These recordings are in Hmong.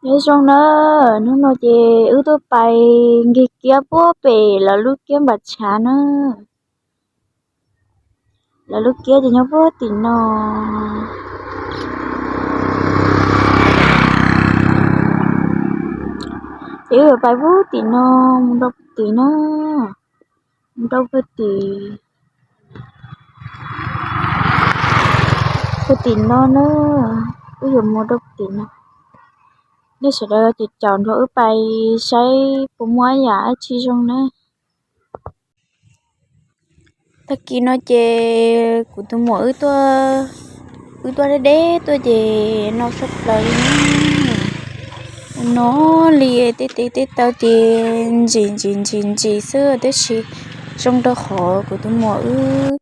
Nyob zoo na, hnub no ces wb tuaj pais nkig kiab puag pem lawv lub kiab npam tshav na. Lawv lub kiab ces nyob puag tim no. Ces wb pais puag tim no mus rau puag tim na, mus rau puag tim, puag tim no na, wb yuav mus rau puag tim no. Nej sawv daws ces caum nrog wb pais saib puas muaj yam dab tsi zoo na. Tag kis no ces kuv tus muam wb tuaj, wb tuaj deb deb tuaj ces no tshaj plaws li. No li tej tes tej taw ces ntsim ntsim ntsim ntsim xwb tab sis zoo rau qhov kuv tus muam wb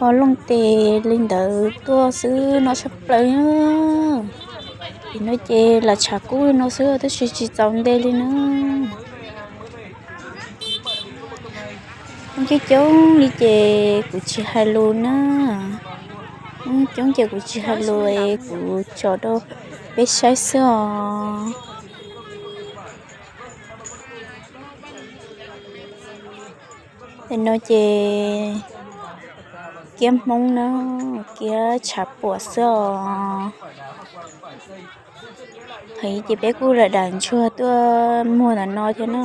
ho looj tes li ntawd tuaj xwb no tshaj plaws. Tim no ces lam tshav kub li no xwb tab sis tsis txaus nte li na. Coob coob li ces kuv tsis hais lus na. Coob ces kuv tsis hais lus es kuv tso rau peb saib xwb os. Tam no ces kiab Hmoob na, kiab tshav puam xwb os. Qhov ces peb kuj lam dam ntsuag tuaj muag ntawm no thiab na,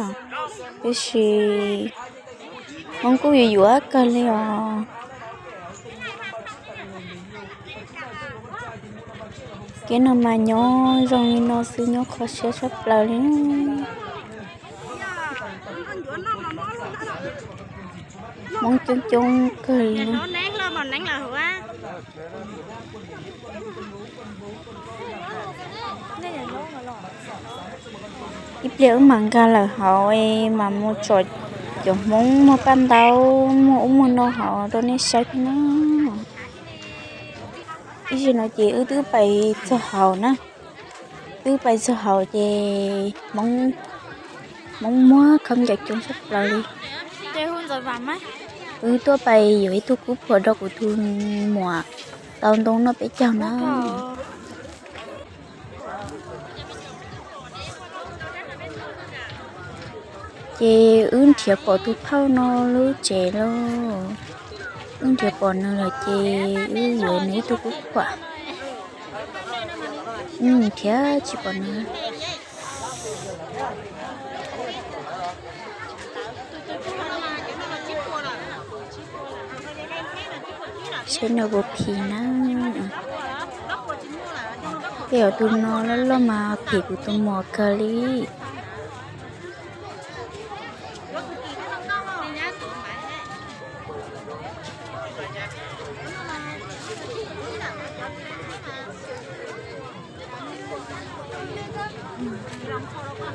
tiam sis Hmoob kuj yuav yuav kawg li os. Kiab no mas nyob zoo li no xwb nyob kho siab tshaj plaws li. Hmoob coob coob kawg li. Ib pliag wb mam nkag lawm hauv es mam mus tsom cov Hmoob muag paj ntaub muag ub muag no hauv rau nej saib thiab na. Ib zaug no ces wb twb pais txog hauv na, twb pais txog hauv ces Hmoob muag khaub ncaws coob tshaj plaws li. Wb tuaj pais yuav ib tug kub phuam rau kuv tus muam tau ntoo noj peb caug na. Ces wb nrhiav pom tus phauj no lub tsev lauj. Wb nrhiav pom nws lawm ces wb yuav nws ib tug kub phuam. Wb nrhiav tsis pom nws. Saib nws puas phim na. Tej zaum tus no loj loj mas phim kuv tus muam kawg li.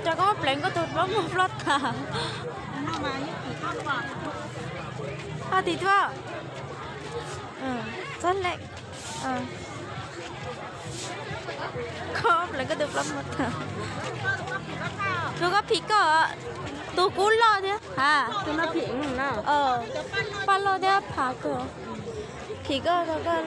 Cov koj pleev koj tus plaub muag ploj tag. Ho tim tuaj. Txhob le. Koj pleev koj tus plaub muag tag. Tus koj phim koj, tus kub loj thiab. Paj loj thiab phav kawg. Phim koj, koj, koj.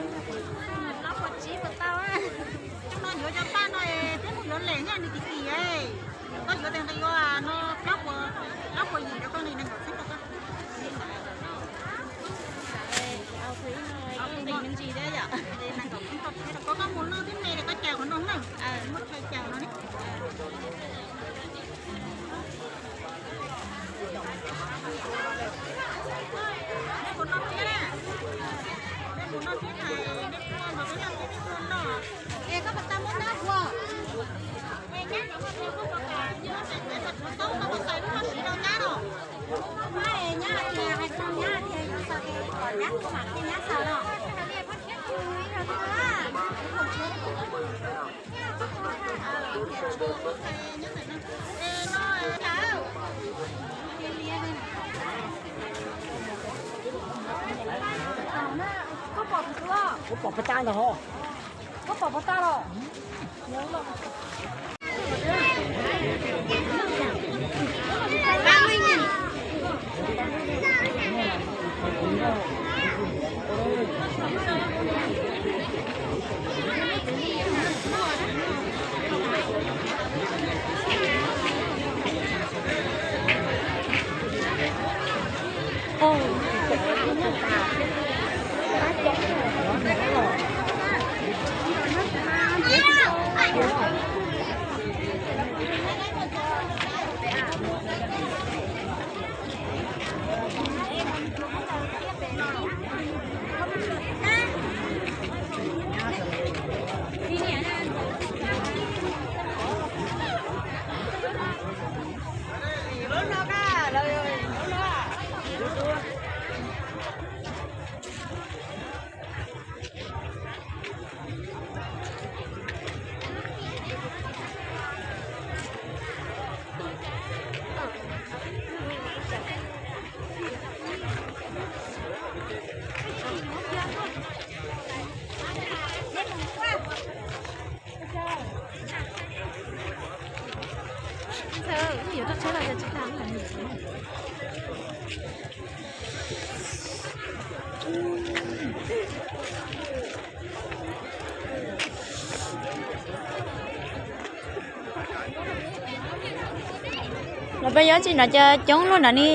Los peb yuav tsis nrog cov coob luaj nrog ni.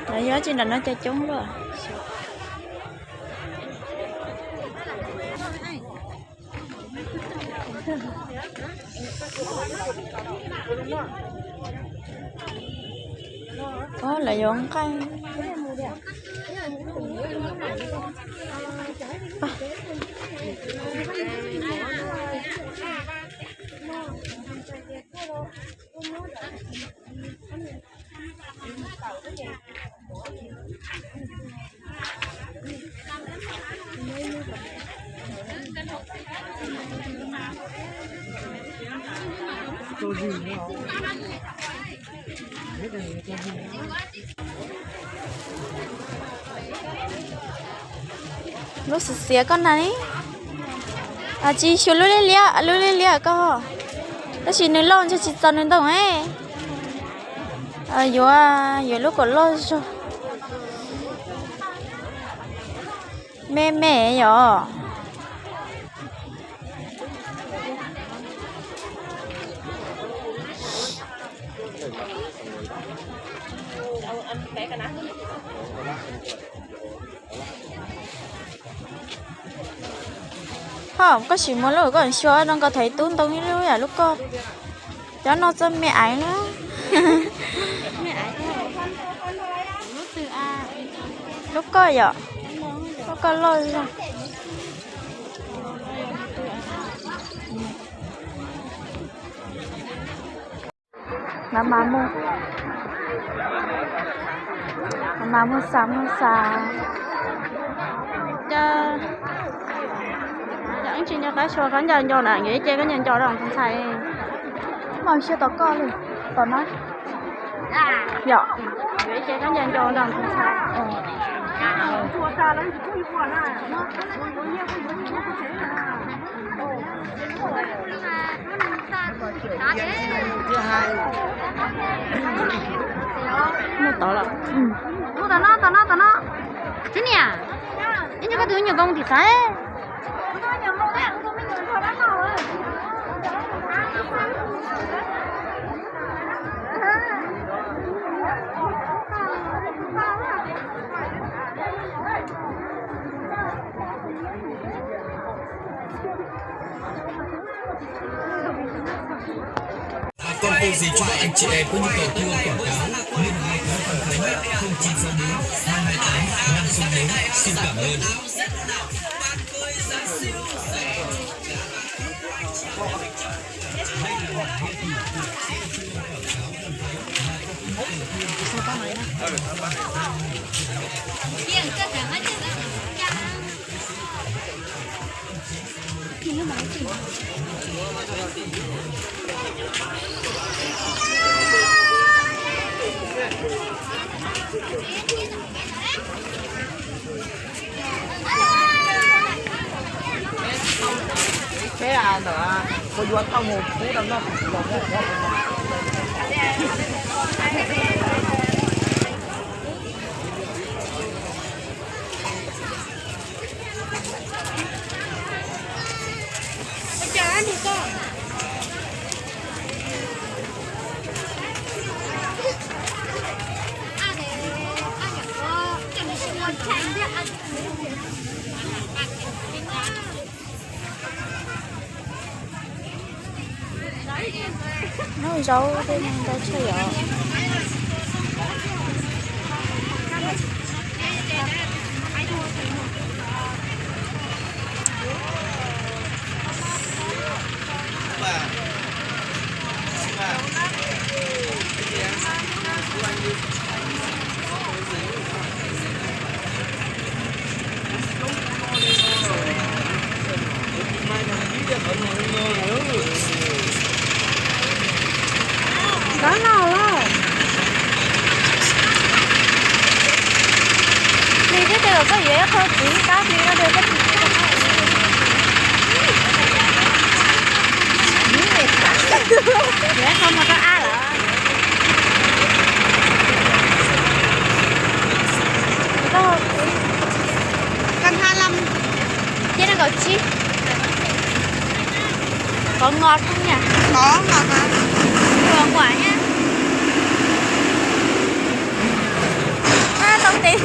Los yuav tsis nrog no cov coob luaj. Lawv yuav nqaij. Lub xiav xiav koj na li. Tsis xyuas lub liab liab, lub liab liab koj. Tab sis nws loj ntshe tsis txaus nws ntoo. Yuav, yuav lub kom loj zog. Me me yom. Ho koj sim muab lub koj xyuas zoo nkaus thaiv tub ntoo ib lub yam lub koj. Cov no txoj me aiv na. Lub koj yom, lub koj loj zog. Mas mas mus, mas mus xav mus xav. Cas ib tsis nco qab xyuas khaub ncaws nco na, nkawd ib ce khaub ncaws nco rau tus ntxhais. Mas xyuas tom koj li, tom no. Yom, nkawd ib ce khaub ncaws nco rau tus ntxhais. Mus tom lawm. Mus tom no, tom no, tom no. Tsis niam, ib nyuag koj tus nyuam npoo tim xav. Công ty dịch vụ anh chị em có nhu cầu thu quảng cáo, liên hệ với Văn Khánh không chín sáu bốn hai hai tám năm không bốn. Xin cảm ơn. Peb ntawm kuv yuav tau mus pub rau noj. Noj zaub tej no ntau tshaj yom. Kab no los. Nws twb tias kom koj yuav ib qho txiv kab li no, koj tsis yuav ib qho mas koj ab lawm. Koj, koj, ciab nees nkaum tsib. Kov ngos thoob nyaj. Kov ngos, kov nquam nyaj. Ab, tau tes.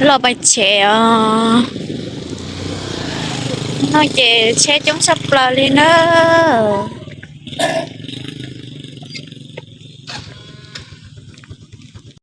Los pais tsev os. No ces tsheb coob tshaj plaws li na.